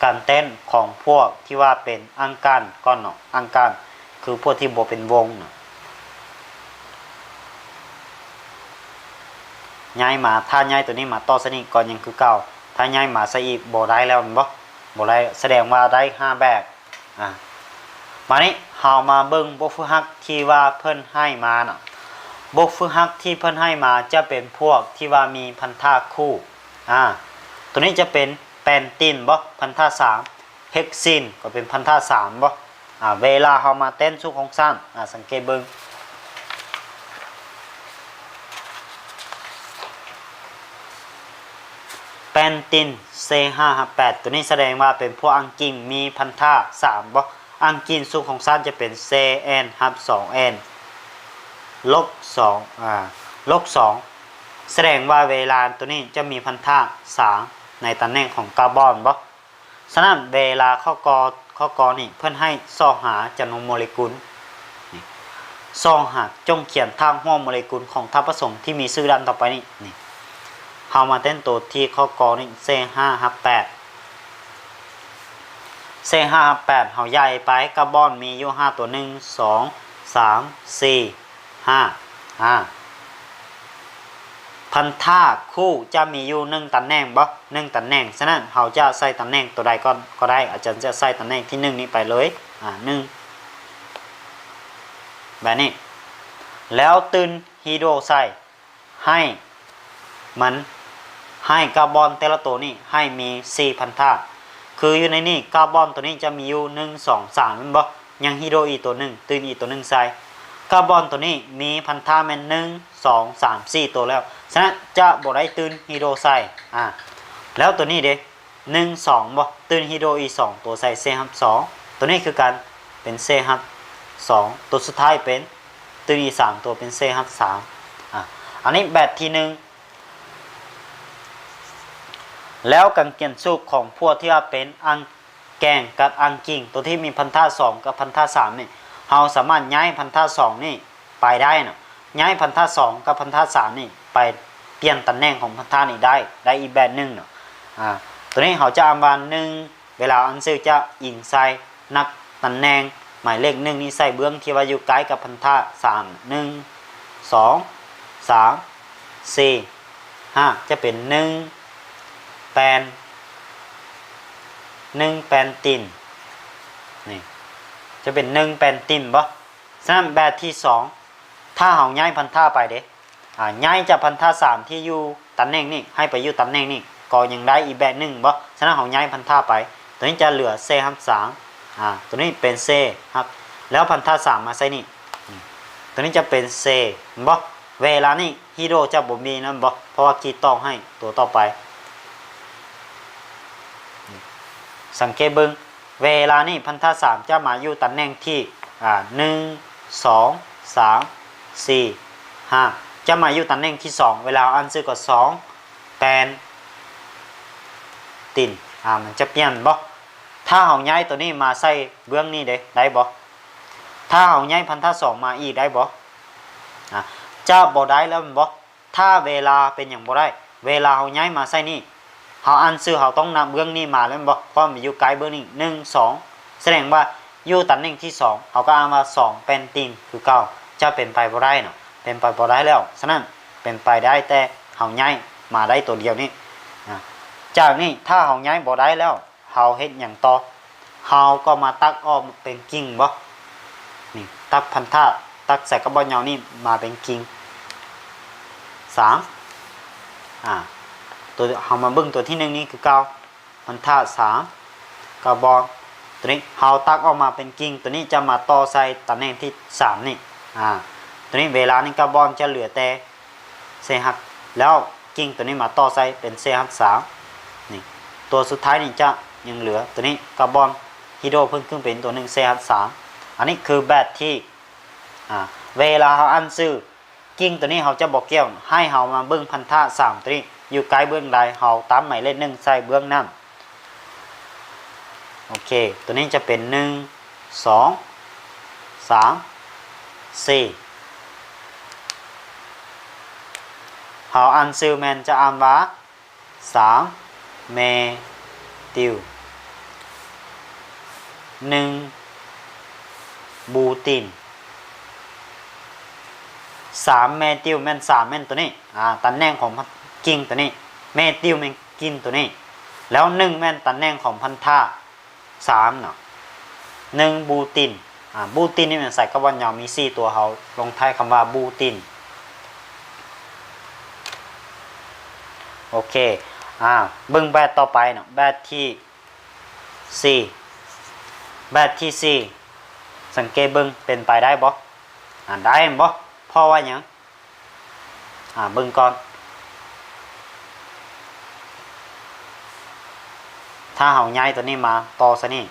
ການເຕັ້ນຂອງພວກທີ່ວ່າເປັນອັງການກ່ອນເນາະ ອັງການ ຄືພວກທີ່ບໍ່ເປັນວົງນະ ຍ້າຍມາ ຖ້າຍ້າຍໂຕນີ້ມາຕໍ່ໃສ່ນີ້ກໍຍັງຄືເກົ່າ ຖ້າຍ້າຍມາໃສ່ອີກບໍ່ໄດ້ແລ້ວແມ່ນບໍ່? ບໍ່ໄດ້ ສະແດງວ່າໄດ້ຫ້າແບບ ອາ ມານີ້ເຮົາມາເບິ່ງບົດຝຶກຫັດທີ່ວ່າເພິ່ນໃຫ້ມານະ ບົດຝຶກຫັດທີ່ເພິ່ນໃຫ້ມາຈະເປັນພວກທີ່ວ່າມີພັນທະຄູ່ ອາ ໂຕນີ້ຈະເປັນແປນຕິນບໍ່? ພັນທະສາມ ເຮັກຊີນກໍເປັນພັນທະສາມບໍ່? ອາ ເວລາເຮົາມາເຕັ້ນສູດໂຄງສ້າງ ອາ ສັງເກດເບິ່ງ ແປນຕິນ ເຊຫ້າຮັບແປດ ໂຕນີ້ສະແດງວ່າເປັນພວກອັງກິນ ມີພັນທະສາມບໍ່? ອັງກິນສູດໂຄງສ້າງຈະເປັນ ເຊແອນ ຮັບ ສອງແອນ ລົບສອງ ອາ ລົບສອງ ສະແດງວ່າເວລາໂຕນີ້ຈະມີພັນທະສາມໃນຕຳແໜ່ງຂອງກາບອນບໍ່? ສະນັ້ນເວລາຂໍ້ ຂໍ້ ຂໍ້ນີ້ເພິ່ນໃຫ້ຊອກຫາຈຳນວນໂມເລກຸນ ນີ້ ຊອກຫາ ຈົ່ງຂຽນທາດຮ່ວມໂມເລກຸນຂອງທາດປະສົງທີ່ມີຊື່ດັ່ງຕໍ່ໄປນີ້ ນີ້ ເຮົາມາເຕັ້ນໂຕທີ່ຂໍ້ ກ ນີ້ ເຊຫ້າຮັບແປດ ເຊຫ້າຮັບແປດ ເຮົາຍ້າຍໄປ ກາບອນມີຢູ່ຫ້າຕົວ ໜຶ່ງ ສອງ ສາມ ສີ່ ຫ້າ ອາ ພັນທະຄູ່ຈະມີຢູ່ໜຶ່ງຕຳແໜ່ງບໍ່? ໜຶ່ງຕຳແໜ່ງ ສະນັ້ນເຮົາຈະໃສ່ຕຳແໜ່ງໂຕໃດກ່ອນກໍໄດ້ ອາຈານຈະໃສ່ຕຳແໜ່ງທີໜຶ່ງນີ້ໄປເລີຍ ອາ ໜຶ່ງ ແບບນີ້ ແລ້ວຕື່ນຮີໂດໃສ່ ໃຫ້ມັນ ໃຫ້ກາບອນແຕ່ລະໂຕນີ້ໃຫ້ມີສີ່ພັນທະ ຄື ຄືຢູ່ໃນນີ້ ກາບອນໂຕນີ້ຈະມີຢູ່ ໜຶ່ງ ສອງ ສາມ ແມ່ນບໍ່? ຍັງຮີໂດອີກໂຕໜຶ່ງ ຕື່ມອີກໂຕໜຶ່ງໃສ່. ກາບອນໂຕນີ້ມີພັນທະແມ່ນ ໜຶ່ງ ສອງ ສາມ ສີ່ ໂຕແລ້ວ, ສະນັ້ນຈະບໍ່ໄດ້ຕື່ມຮີໂດໃສ່. ອາ ແລ້ວໂຕນີ້ເດ? ໜຶ່ງ ສອງ ບໍ່? ຕື່ມຮີໂດອີກສອງໂຕໃສ່ ເຊຮັບສອງ ໂຕນີ້ຄືກັນ ເປັນ ເຊຮັບສອງ ໂຕສຸດທ້າຍເປັນ ຕື່ມອີກສາມໂຕເປັນ ເຊຮັບສາມ. ອາ ອັນນີ້ແບບທີໜຶ່ງ. ແລ້ວການກຽນສູດຂອງພວກທີ່ວ່າເປັນອ່າງແກ່ງກັບອ່າງກິ່ງ ໂຕທີ່ມີພັນທະສອງກັບພັນທະສາມນີ້ ເຮົາສາມາດຍ້າຍພັນທະສອງນີ້ໄປໄດ້ເນາະ, ຍ້າຍພັນທະສອງກັບພັນທະສາມນີ້ໄປປ່ຽນຕຳແໜ່ງຂອງພັນທະນີ້ໄດ້ ໄດ້ອີກແບບໜຶ່ງເນາະ. ອາ ໂຕນີ້ເຮົາຈະອ່ານວ່າ ໜຶ່ງ ເວລາອ່ານຊື່ຈະອີງໃສ່ນັບຕຳແໜ່ງໝາຍເລກໜຶ່ງນີ້ໃສ່ເບື້ອງທີ່ວ່າຢູ່ໃກ້ກັບພັນທະສາມ ໜຶ່ງ ສອງ ສາມ ສີ່ ຫ້າ ຈະເປັນ ໜຶ່ງ ແປນ ໜຶ່ງ ແປນຕິນ ນີ້ ຈະເປັນ ໜຶ່ງ ແປນຕິນບໍ່? ສະນັ້ນແບບທີສອງ ຖ້າເຮົາຍ້າຍພັນທະໄປເດ ອາ ຍ້າຍຈາກພັນທະສາມທີ່ຢູ່ຕຳແໜ່ງນີ້ ໃຫ້ໄປຢູ່ຕຳແໜ່ງນີ້ ກໍຍັງໄດ້ອີກແບບໜຶ່ງບໍ່? ສະນັ້ນເຮົາຍ້າຍພັນທະໄປ ໂຕນີ້ຈະເຫຼືອ ເຊຮັບສາມ ອາ ໂຕນີ້ເປັນ ເຊຮັບ ແລ້ວພັນທະສາມມາໃສ່ນີ້ ອາ ໂຕນີ້ຈະເປັນ ເຊ ເຫັນບໍ່? ເວລານີ້ຮີໂດຈະບໍ່ມີແລ້ວແມ່ນບໍ່? ເພາະວ່າກີດຕໍ່ໃຫ້ຕົວຕໍ່ໄປ. ສັງເກດເບິ່ງ ເວລານີ້ພັນທະສາມຈະມາຢູ່ຕຳແໜ່ງທີ ອາ ໜຶ່ງ ສອງ ສາມ ສີ່ ຫ້າ ຈະມາຢູ່ຕຳແໜ່ງທີສອງ ເວລາເຮົາອ່ານຊື່ກໍ ສອງ ແປນ ຕິນ ອາ ມັນຈະປ່ຽນບໍ່? ຖ້າເຮົາຍ້າຍໂຕນີ້ມາໃສ່ເບື້ອງນີ້ເດ ໄດ້ບໍ່? ຖ້າເຮົາຍ້າຍພັນທະສອງມາອີກໄດ້ບໍ່? ອາ ຈະບໍ່ໄດ້ແລ້ວແມ່ນບໍ່? ຖ້າເວລາເປັນຫຍັງບໍ່ໄດ້? ເວລາເຮົາຍ້າຍມາໃສ່ນີ້ ເຮົາອ່ານຊື່ເຮົາຕ້ອງນັບເບື້ອງນີ້ມາແລ້ວແມ່ນບໍ່? ເພາະມັນຢູ່ໃກ້ເບື້ອງນີ້ ໜຶ່ງ ສອງ ສະແດງວ່າຢູ່ຕຳແໜ່ງທີສອງ ເຮົາກໍອ່ານວ່າ ສອງ ແປນຕິນ ຄືເກົ່າ. ຈະເປັນໄປບໍ່ໄດ້ເນາະ ເປັນໄປບໍ່ໄດ້ແລ້ວ. ສະນັ້ນເປັນໄປໄດ້ແຕ່ເຮົາຍ້າຍມາໄດ້ໂຕດຽວນີ້. ອາ ຈາກນີ້ຖ້າເຮົາຍ້າຍບໍ່ໄດ້ແລ້ວ ເຮົາເຮັດຫຍັງຕໍ່? ເຮົາກໍມາຕັດອອກເປັນກິ່ງບໍ່? ນີ້ ຕັດພັນທະ ຕັດສາຍກາບອນຍາວນີ້ມາເປັນກິ່ງ ສາມ ອາ ຕົວ ເຮົາມາເບິ່ງຕົວທີໜຶ່ງນີ້ຄືເກົ່າ ພັນທະສາມ ກາບອນ ຕົວນີ້ເຮົາຕັດອອກມາເປັນກິ່ງ ຕົວນີ້ຈະມາຕໍ່ໃສ່ຕຳແໜ່ງທີສາມນີ້ ອາ ຕົວນີ້ເວລານີ້ກາບອນຈະເຫຼືອແຕ່ ເຊຮັບ ແລ້ວກິ່ງຕົວນີ້ມາຕໍ່ໃສ່ເປັນ ເຊຮັບສາມ ນີ້ ຕົວສຸດທ້າຍນີ້ຈະຍັງເຫຼືອຕົວນີ້ ກາບອນຮີໂດເພີ່ມຂຶ້ນເປັນຕົວໜຶ່ງ ເຊຮັບສາມ. ອັນນີ້ຄືແບບທີ ອາ ເວລາເຮົາອ່ານຊື່ ກິ່ງຕົວນີ້ເຮົາຈະບໍ່ກ່ຽວ ໃຫ້ເຮົາມາເບິ່ງພັນທະສາມຕົວນີ້ຢູ່ໃກ້ເບື້ອງໃດ ເຮົາຕຳໝາຍເລກໜຶ່ງໃສ່ເບື້ອງນັ້ນ. ໂອເຄ ຕົວນີ້ຈະເປັນ ໜຶ່ງ ສອງ ສາມ ສີ່ ເຮົາອ່ານຊື່ແມ່ນຈະອ່ານວ່າ ສາມ ແມຕິວ ໜຶ່ງ ບູຕິນ. ສາມ ແມຕິວ ແມ່ນ ສາມ ແມ່ນຕົວນີ້ ອາ ຕຳແໜ່ງຂອງກິ່ງຕົວນີ້ ແມຕິວ ແມ່ນກິ່ງຕົວນີ້ ແລ້ວ ໜຶ່ງ ແມ່ນຕຳແໜ່ງຂອງພັນທະ ສາມເນາະ ໜຶ່ງ ບູຕິນ. ອາ ບູຕິນນີ້ແມ່ນສາຍກາບອນຍາວມີສີ່ຕົວ ເຮົາລົງທ້າຍຄຳວ່າ ບູຕິນ. ໂອເຄ ອາ ເບິ່ງແບບຕໍ່ໄປເນາະ ແບບທີສີ່ ແບບທີສີ່ ສັງເກດເບິ່ງ ເປັນໄປໄດ້ບໍ່? ອາ ໄດ້ແມ່ນບໍ່? ເພາະວ່າຫຍັງ? ອາ ເບິ່ງກ່ອນ ຖ້າເຮົາຍ້າຍຕົວນີ້ມາຕໍ່ໃສ່ນີ້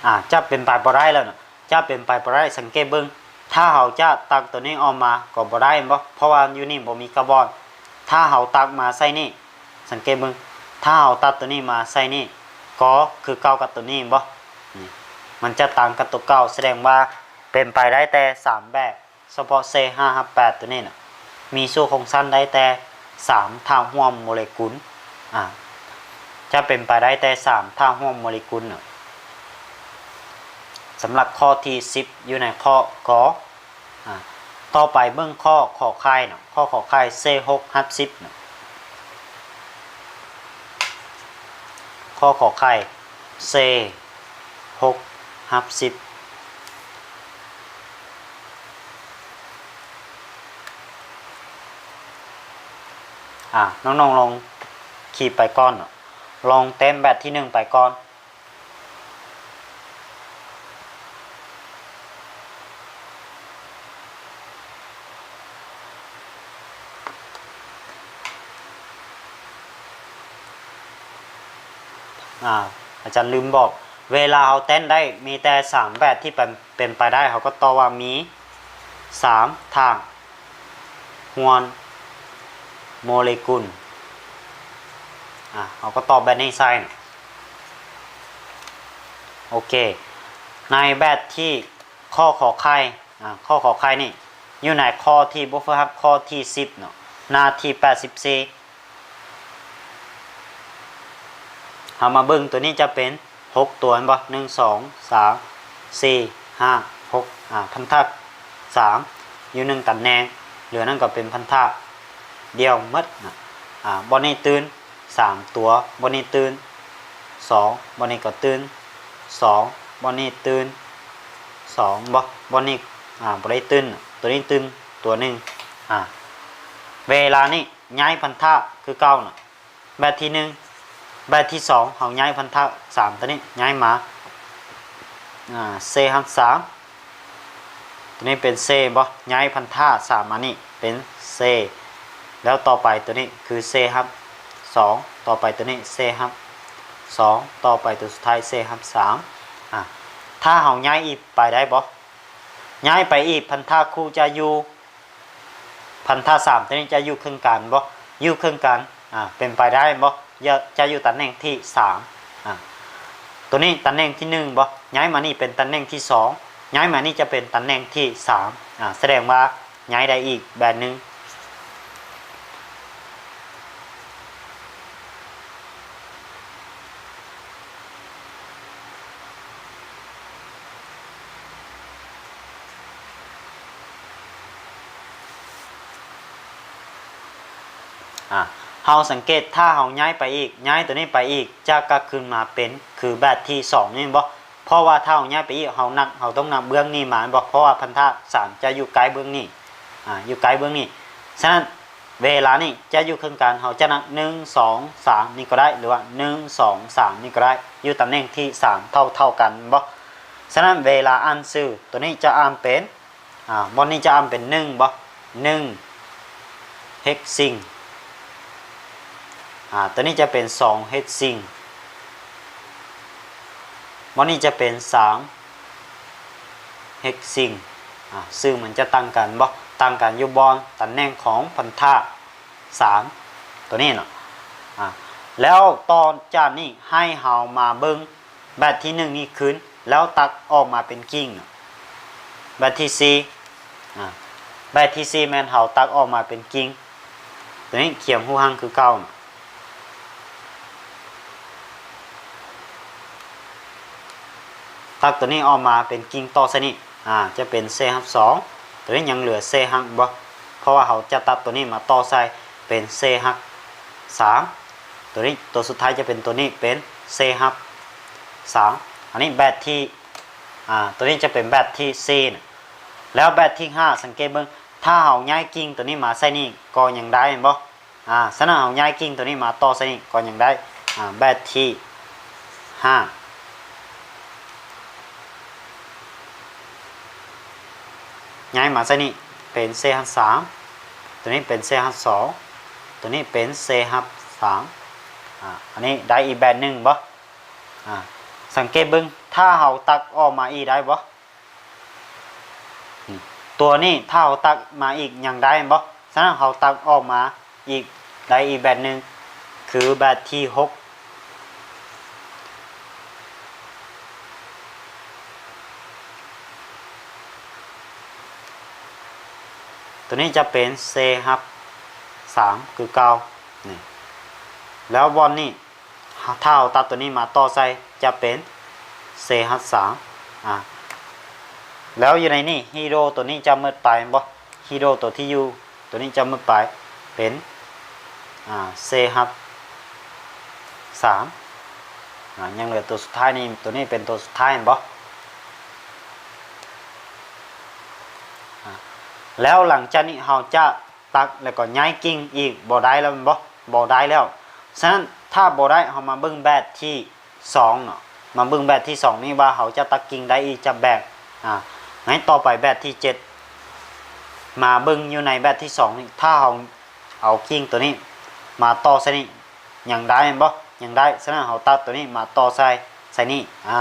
ອາ ຈະເປັນໄປບໍ່ໄດ້ແລ້ວນະ. ຈະເປັນໄປບໍ່ໄດ້. ສັງເກດເບິ່ງ ຖ້າເຮົາຈະຕັດຕົວນີ້ອອກມາກໍບໍ່ໄດ້ແມ່ນບໍ່? ເພາະວ່າຢູ່ນີ້ບໍ່ມີກາບອນ. ຖ້າເຮົາຕັດມາໃສ່ນີ້ ສັງເກດເບິ່ງ ຖ້າເຮົາຕັດຕົວນີ້ມາໃສ່ນີ້ ກໍຄືເກົ່າກັບຕົວນີ້ແມ່ນບໍ່? ນີ້ ມັນຈະຕ່າງກັບຕົວເກົ່າ. ສະແດງວ່າເປັນໄປໄດ້ແຕ່ສາມແບບ. ສະເພາະ ເຊ ຫ້າ ຮັບ ແປດ ຕົວນີ້ນະ ມີສູດຄົງສັ້ນໄດ້ແຕ່ສາມທາດຮ່ວມໂມເລກຸນ ອາ ຈະເປັນໄປໄດ້ແຕ່ສາມທາດຮ່ວມໂມເລກຸນນະ. ສຳລັບຂໍ້ທີສິບ ຢູ່ໃນຂໍ້ ກ ອາ ຕໍ່ໄປເບິ່ງຂໍ້ ຂໍໄຂ່ນະ ຂໍ້ ຂໍໄຂ່ ເຊ ຫົກ ຮັບ ສິບ ນະ. ຂໍ້ ຂໍໄຂ່ ເຊ ຫົກ ຮັບ ສິບ. ອາ ນ້ອງໆລອງຄີບໄປກ່ອນເນາະ, ລອງແຕ້ມແບບທີໜຶ່ງໄປກ່ອນ. ອາ ອາຈານລືມບອກ, ເວລາເຮົາແຕ້ມໄດ້ມີແຕ່ສາມແບບທີ່ເປັນ ເປັນໄປໄດ້, ເຮົາກໍຕອບວ່າມີສາມທາດ ຮວນ ໂມເລກຸນ. ອາ ເຮົາກໍຕອບແບບນີ້ໃສ່. ໂອເຄ, ໃນແບບທີ່ ຂໍ້ ຂໍໄຂ່ ອາ ຂໍ້ ຂໍໄຂ່ນີ້ ຢູ່ໃນຂໍ້ທີ່ບົດຝຶກຫັດຂໍ້ທີສິບເນາະ, ໜ້າທີ່ແປດສິບສີ່. ເຮົາມາເບິ່ງ ຕົວນີ້ຈະເປັນຫົກຕົວ ແມ່ນບໍ່? ໜຶ່ງ ສອງ ສາມ ສີ່ ຫ້າ ຫົກ ອາ ພັນທະສາມ ຢູ່ໜຶ່ງຕຳແໜ່ງ, ເຫຼືອນັ້ນກໍເປັນພັນທະດຽວໝົດນະ. ອາ ບ່ອນນີ້ຕື່ນ ສາມຕົວ, ບ່ອນນີ້ຕື່ນສອງ, ບ່ອນນີ້ກໍຕື່ນສອງ, ບ່ອນນີ້ຕື່ນສອງ ບໍ່ ບ່ອນນີ້ ອາ ບໍ່ໄດ້ຕື່ນ, ຕົວນີ້ຕື່ນຕົວໜຶ່ງ. ອາ ເວລານີ້ຍ້າຍພັນທະຄືເກົ່ານະ, ແບບທີໜຶ່ງ. ແບບທີສອງ ເຮົາຍ້າຍພັນທະສາມຕົວນີ້ຍ້າຍມາ ອາ ເຊຮັບສາມ ຕົວນີ້ເປັນເຊບໍ່? ຍ້າຍພັນທະສາມອັນນີ້ເປັນເຊ, ແລ້ວຕໍ່ໄປຕົວນີ້ຄືເຊຮັບສອງ, ຕໍ່ໄປຕົວນີ້ເຊຮັບສອງ, ຕໍ່ໄປຕົວສຸດທ້າຍເຊຮັບສາມ. ອາ ຖ້າເຮົາຍ້າຍອີກໄປໄດ້ບໍ່? ຍ້າຍໄປອີກ ພັນທະຄູ່ຈະຢູ່ ພັນທະສາມຕົວນີ້ຈະຢູ່ເຄິ່ງກາງບໍ່? ຢູ່ເຄິ່ງກາງ. ອາ ເປັນໄປໄດ້ບໍ່? ຈະ ຈະຢູ່ຕຳແໜ່ງທີສາມ. ອາ ຕົວນີ້ຕຳແໜ່ງທີໜຶ່ງບໍ່? ຍ້າຍມານີ້ເປັນຕຳແໜ່ງທີສອງ, ຍ້າຍມານີ້ຈະເປັນຕຳແໜ່ງທີສາມ. ອາ ສະແດງວ່າຍ້າຍໄດ້ອີກແບບໜຶ່ງ. ອາ ເຮົາສັງເກດ ຖ້າເຮົາຍ້າຍໄປອີກ, ຍ້າຍຕົວນີ້ໄປອີກ, ຈະກັບຄືນມາເປັນຄືແບບທີສອງນີ້ແມ່ນບໍ່? ເພາະວ່າຖ້າເຮົາຍ້າຍໄປອີກ ເຮົານັບ ເຮົາຕ້ອງນັບເບື້ອງນີ້ມາແມ່ນບໍ່? ເພາະວ່າພັນທະສາມຈະຢູ່ໃກ້ເບື້ອງນີ້ ອາ ຢູ່ໃກ້ເບື້ອງນີ້. ສະນັ້ນ ເວລານີ້ຈະຢູ່ເຄິ່ງກາງ, ເຮົາຈະນັບ ໜຶ່ງ ສອງ ສາມ ນີ້ກໍໄດ້ ຫຼືວ່າ ໜຶ່ງ ສອງ ສາມ ນີ້ກໍໄດ້, ຢູ່ຕຳແໜ່ງທີສາມເທົ່າໆກັນ ແມ່ນບໍ່? ສະນັ້ນ ເວລາອ່ານຊື່ຕົວນີ້ຈະອ່ານເປັນ ອາ ບ່ອນນີ້ຈະອ່ານເປັນ ໜຶ່ງ ບໍ່? ໜຶ່ງ ເຮັກຊິງ. ອາ ຕົວນີ້ຈະເປັນ ສອງ ເຮັກຊິງ. ບ່ອນນີ້ຈະເປັນ ສາມ ເຮັກຊິງ. ອາ ຊື່ມັນຈະຕ່າງກັນບໍ່? ຕ່າງກັນຢູ່ບ່ອນຕຳແໜ່ງຂອງພັນທະສາມຕົວນີ້ເນາະ. ອາ ແລ້ວຕໍ່ຈາກນີ້ໃຫ້ເຮົາມາເບິ່ງແບບທີໜຶ່ງນີ້ຄືນ ແລ້ວຕັດອອກມາເປັນກິ່ງ. ແບບທີສີ່ ອາ ແບບທີສີ່ແມ່ນເຮົາຕັດອອກມາເປັນກິ່ງ ຕົວນີ້ຂຽນຮູ້ຮັ່ງຄືເກົ່າ. ຕັດຕົວນີ້ອອກມາເປັນກິ່ງຕໍ່ໃສ່ນີ້ ອາ ຈະເປັນເຊຮັບສອງ, ຕົວນີ້ຍັງເຫຼືອເຊຮັບບໍ່? ເພາະວ່າເຮົາຈະຕັດຕົວນີ້ມາຕໍ່ໃສ່ເປັນເຊຮັບສາມ, ຕົວນີ້ ຕົວສຸດທ້າຍຈະເປັນຕົວນີ້ເປັນເຊຮັບສາມ. ອັນນີ້ແບບທີ ອາ ຕົວນີ້ຈະເປັນແບບທີສີ່ນະ. ແລ້ວແບບທີຫ້າ ສັງເກດເບິ່ງ ຖ້າເຮົາຍ້າຍກິ່ງຕົວນີ້ມາໃສ່ນີ້ກໍຍັງໄດ້ແມ່ນບໍ່? ອາ ສະນັ້ນເຮົາຍ້າຍກິ່ງຕົວນີ້ມາຕໍ່ໃສ່ນີ້ກໍຍັງໄດ້. ອາ ແບບທີຫ້າ ຍ້າຍມາໃສ່ນີ້ເປັນເຊຮັບສາມ, ຕົວນີ້ເປັນເຊຮັບສອງ, ຕົວນີ້ເປັນເຊຮັບສາມ. ອາ ອັນນີ້ໄດ້ອີກແບບໜຶ່ງບໍ່? ອາ ສັງເກດເບິ່ງ ຖ້າເຮົາຕັດອອກມາອີກໄດ້ບໍ່? ຕົວນີ້ຖ້າເຮົາຕັດມາອີກຍັງໄດ້ແມ່ນບໍ່? ສະນັ້ນເຮົາຕັດອອກມາອີກ ໄດ້ອີກແບບໜຶ່ງ ຄືແບບທີຫົກ. ຕົວນີ້ຈະເປັນເຊຮັບສາມຄືເກົ່ານີ້ ແລ້ວບ່ອນນີ້ ຖ້າເຮົາຕັດຕົວນີ້ມາຕໍ່ໃສ່ຈະເປັນເຊຮັບສາມ. ອາ ແລ້ວຢູ່ໃນນີ້ ຮີໂດຕົວນີ້ຈະໝົດໄປແມ່ນບໍ່? ຮີໂດຕົວທີ່ຢູ່ຕົວນີ້ຈະໝົດໄປ ເປັນ ອາ ເຊຮັບສາມ. ອາ ຍັງເຫຼືອຕົວສຸດທ້າຍນີ້ ຕົວນີ້ເປັນຕົວສຸດທ້າຍແມ່ນບໍ່? ອາ ແລ້ວຫຼັງຈາກນີ້ເຮົາຈະຕັດ ແລ້ວກໍຍ້າຍກິ່ງອີກບໍ່ໄດ້ແລ້ວແມ່ນບໍ່? ບໍ່ໄດ້ແລ້ວ. ສະນັ້ນ ຖ້າບໍ່ໄດ້ ເຮົາມາເບິ່ງແບບທີສອງເນາະ, ມາເບິ່ງແບບທີສອງນີ້ວ່າເຮົາຈະຕັດກິ່ງໄດ້ອີກຈັກແບບ. ອາ ໃນຕໍ່ໄປແບບທີເຈັດ ມາເບິ່ງຢູ່ໃນແບບທີສອງນີ້ ຖ້າເຮົາເອົາກິ່ງຕົວນີ້ມາຕໍ່ໃສ່ນີ້ ຍັງໄດ້ແມ່ນບໍ່? ຍັງໄດ້. ສະນັ້ນເຮົາຕັດຕົວນີ້ມາຕໍ່ໃສ່ ໃສ່ນີ້ ອາ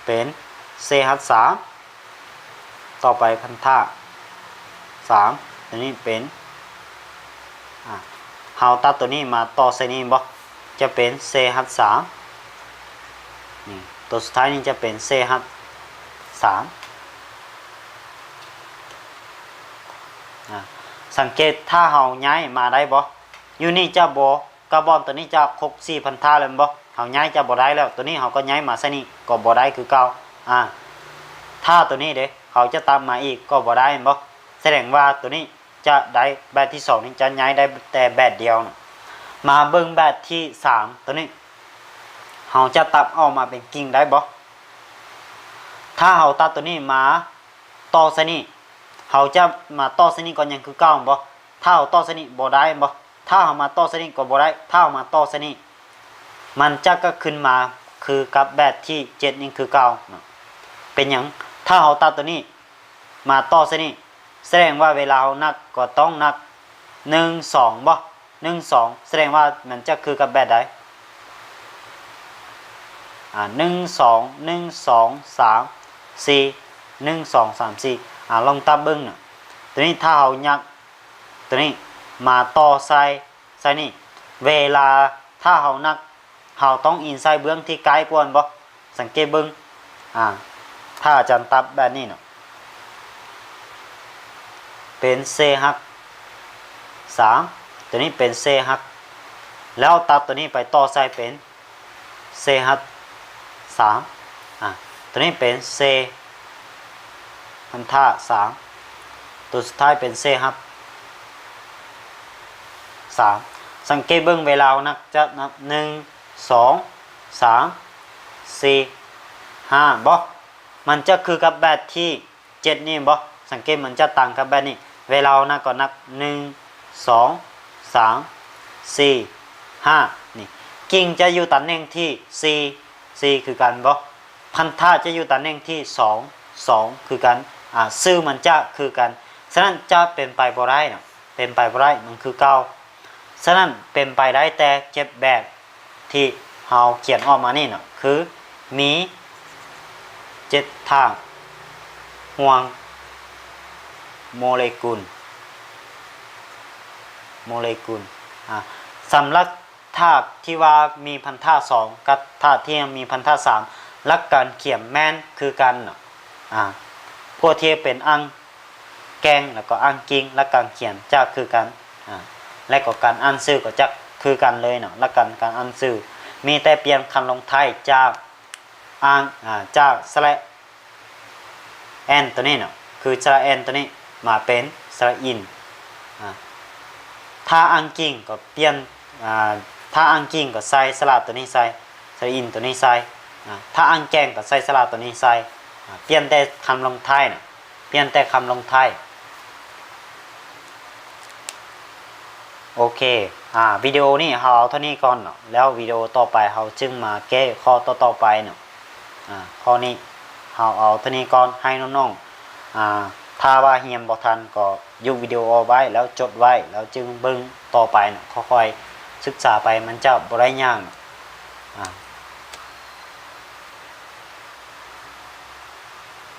ເປັນເຊຮັດສາມ ຕໍ່ໄປພັນທະສາມ ຕົວນີ້ເປັນ ອາ ເຮົາຕັດຕົວນີ້ມາຕໍ່ໃສ່ນີ້ແມ່ນບໍ່? ຈະເປັນເຊຮັດສາມ ນີ້ ຕົວສຸດທ້າຍນີ້ຈະເປັນເຊຮັດສາມ ອາ ສັງເກດ ຖ້າເຮົາຍ້າຍມາໄດ້ບໍ່? ຢູ່ນີ້ຈະບໍ່ ກາບອນຕົວນີ້ຈະຄົບສີ່ພັນທະແລ້ວແມ່ນບໍ່? ເຮົາຍ້າຍຈະບໍ່ໄດ້ແລ້ວ. ຕົວນີ້ເຮົາກໍຍ້າຍມາໃສ່ນີ້ກໍບໍ່ໄດ້ຄືເກົ່າ. ອາ ຖ້າຕົວນີ້ເດ ເຮົາຈະຕັດມາອີກກໍບໍ່ໄດ້ແມ່ນບໍ່? ສະແດງວ່າຕົວນີ້ຈະໄດ້ ແບບທີສອງນີ້ຈະຍ້າຍໄດ້ແຕ່ແບບດຽວນະ. ມາເບິ່ງແບບທີສາມ ຕົວນີ້ ເຮົາຈະຕັດອອກມາເປັນກິ່ງໄດ້ບໍ່? ຖ້າເຮົາຕັດຕົວນີ້ມາຕໍ່ໃສ່ນີ້ ເຮົາຈະມາຕໍ່ໃສ່ນີ້ກໍຍັງຄືເກົ່າແມ່ນບໍ່? ຖ້າເຮົາຕໍ່ໃສ່ນີ້ບໍ່ໄດ້ແມ່ນບໍ່? ຖ້າເຮົາມາຕໍ່ໃສ່ນີ້ກໍບໍ່ໄດ້. ຖ້າເຮົາມາຕໍ່ໃສ່ນີ້ ມັນຈະກະຂຶ້ນມາຄືກັບແບບທີເຈັດນີ້ຄືເກົ່າເນາະ. ເປັນຫຍັງ? ຖ້າເຮົາຕັດຕົວນີ້ມາຕໍ່ໃສ່ນີ້ ສະແດງວ່າເວລາເຮົານັບກໍຕ້ອງນັບໜຶ່ງ ສອງ ບໍ່? ໜຶ່ງ ສອງ ສະແດງວ່າມັນຈະຄືກັບແບບໃດ? ອາ ໜຶ່ງ ສອງ ໜຶ່ງ ສອງ ສາມ ສີ່ ໜຶ່ງ ສອງ ສາມ ສີ່ ອາ ລອງຕັດເບິ່ງນະ. ຕົວນີ້ຖ້າເຮົາຍັກຕົວນີ້ມາຕໍ່ໃສ່ ໃສ່ນີ້ ເວລາຖ້າເຮົານັບ ເຮົາຕ້ອງອີງໃສ່ເບື້ອງທີ່ໃກ້ກວ່າແມ່ນບໍ່? ສັງເກດເບິ່ງ ອາ ຖ້າອາຈານຕັດແບບນີ້ເນາະ ເປັນເຊຮັດສາມ ຕົວນີ້ເປັນເຊຮັດ ແລ້ວຕັດຕົວນີ້ໄປຕໍ່ໃສ່ເປັນເຊຮັດສາມ ອາ ຕົວນີ້ເປັນເຊພັນທະສາມ ຕົວສຸດທ້າຍເປັນເຊຮັດສາມ. ສັງເກດເບິ່ງເວລາເຮົານັບ ຈະນັບ ໜຶ່ງ ສອງ ສາມ ສີ່ ຫ້າ ບໍ່? ມັນຈະຄືກັບແບບທີເຈັດນີ້ບໍ່? ສັງເກດມັນຈະຕ່າງກັບແບບນີ້ ເວລາເຮົານັບກໍນັບ ໜຶ່ງ ສອງ ສາມ ສີ່ ຫ້າ ນີ້ ກິ່ງຈະຢູ່ຕຳແໜ່ງທີສີ່ ສີ່ ຄືກັນບໍ່? ພັນທະຈະຢູ່ຕຳແໜ່ງທີສອງ ສອງ ຄືກັນ ອາ ຊື່ມັນຈະຄືກັນ. ສະນັ້ນຈະເປັນໄປບໍ່ໄດ້ເນາະ ເປັນໄປບໍ່ໄດ້ ມັນຄືເກົ່າ. ສະນັ້ນເປັນໄປໄດ້ແຕ່ເຈັດແບບທີ່ເຮົາຂຽນອອກມານີ້ເນາະ ຄືມີເຈັດທາດຮ່ວມໂມເລກຸນ ໂມເລກຸນ ອາ ສຳລັບທາດທີ່ວ່າມີພັນທະສອງ ກັບທາດທີ່ມີພັນທະສາມ ຫຼັກການຂຽນແມ່ນຄືກັນເນາະ ອາ ພວກທີ່ເປັນອ່າງ ແກ່ງ ແລ້ວກໍອ່າງກິ່ງ ຫຼັກການຂຽນຈະຄືກັນ ອາ ແລະກໍການອ່ານຊື່ກໍຈະຄືກັນເລີຍເນາະ ຫຼັກການການອ່ານຊື່ ມີແຕ່ປ່ຽນຄຳລົງທ້າຍຈາກອ່າງ ອາ ຈາກສະຫຼະແອນໂຕນີ້ເນາະ ຄືສະຫຼະແອນໂຕນີ້ມາເປັນສະຫຼະອິນ ອາ ຖ້າອ່າງກິ່ງກໍປ່ຽນ ອາ ຖ້າອ່າງກິ່ງກໍໃສ່ສະຫຼະໂຕນີ້ໃສ່ ສະຫຼະອິນໂຕນີ້ໃສ່ ອາ ຖ້າອ່າງແກ່ງກໍໃສ່ສະຫຼະໂຕນີ້ໃສ່ ອາ ປ່ຽນແຕ່ຄຳລົງທ້າຍເນາະ ປ່ຽນແຕ່ຄຳລົງທ້າຍ. ໂອເຄ ອາ ວິດີໂອນີ້ເຮົາເອົາເທົ່ານີ້ກ່ອນເນາະ ແລ້ວວິດີໂອຕໍ່ໄປເຮົາຈຶ່ງມາແກ້ຂໍ້ຕໍ່ໆໄປເນາະ ອາ ຂໍ້ນີ້ເຮົາເອົາເທົ່ານີ້ກ່ອນ ໃຫ້ນ້ອງໆ ອາ ຖ້າວ່າຮຽນບໍ່ທັນກໍຢຸດວິດີໂອເອົາໄວ້ ແລ້ວຈົດໄວ້ ແລ້ວຈຶ່ງເບິ່ງຕໍ່ໄປເນາະ ຄ່ອຍໆສຶກສາໄປ ມັນຈະບໍ່ໄດ້ຍາກເນາະ ອາ